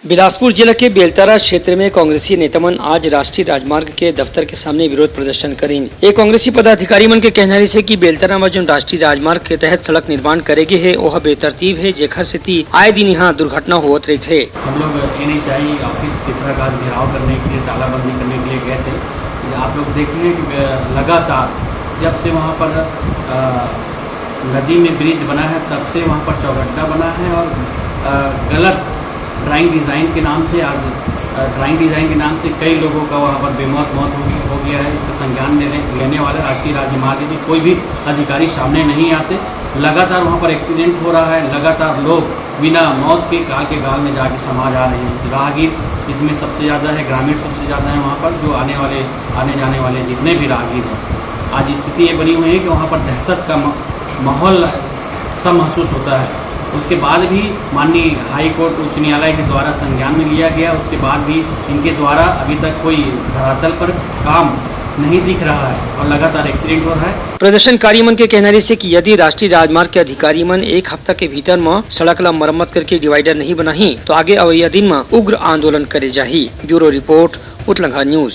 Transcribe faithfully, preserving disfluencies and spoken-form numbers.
बिलासपुर जिला के बेलतरा क्षेत्र में कांग्रेसी नेता मन आज राष्ट्रीय राजमार्ग के दफ्तर के सामने विरोध प्रदर्शन करिन। ए कांग्रेसी पदाधिकारी मन के कहना रहिस हे कि बेलतरा म जोन राष्ट्रीय राजमार्ग के तहत सड़क निर्माण करे गे हे, ओह बेतरतीब हे, जेखर सेती आए दिन इहां दुर्घटना होवत रहिथे। हम लोग एनएचआई ऑफिस टिपरा घाट घेराव करने के लिए, तालाबंदी करने के लिए गए थे। आप लोग देख रहे हैं कि लगातार जब से वहाँ पर, अ, नदी में ब्रिज बना है, तब से वहाँ पर चौगड्ढा बना है और, अ, गलत ड्राइंग डिज़ाइन के नाम से आज, अ, ड्राइंग डिज़ाइन के नाम से कई लोगों का वहाँ पर बेमौत मौत हो, हो गया है। इसका संज्ञान लेने, लेने वाले राष्ट्रीय राजमार्ग के कोई भी अधिकारी सामने नहीं आते। लगातार वहाँ पर एक्सीडेंट हो रहा है, लगातार लोग बिना मौत के काल के गाल में जाके समा जा रहे हैं। राहगीर इसमें सबसे ज़्यादा है, ग्रामीण सबसे ज़्यादा है वहाँ पर, जो आने वाले, आने जाने वाले जितने भी राहगीर हैं। आज स्थिति ये बनी हुई है कि वहाँ पर दहशत का म-, माहौल सा महसूस होता है। उसके बाद भी माननीय हाई कोर्ट, उच्च न्यायालय के द्वारा संज्ञान में लिया गया, उसके बाद भी इनके द्वारा अभी तक कोई धरातल पर काम नहीं दिख रहा है और लगातार एक्सीडेंट हो रहा है। प्रदर्शनकारी मन के कहना रहिस हे कि यदि राष्ट्रीय राजमार्ग के अधिकारी मन एक हफ्ता के भीतर म सड़क ला मरम्मत करके डिवाइडर नहीं बनाही, तो आगे अवइया दिन म उग्र आंदोलन करे जाही। ब्यूरो रिपोर्ट, उतलंघा न्यूज।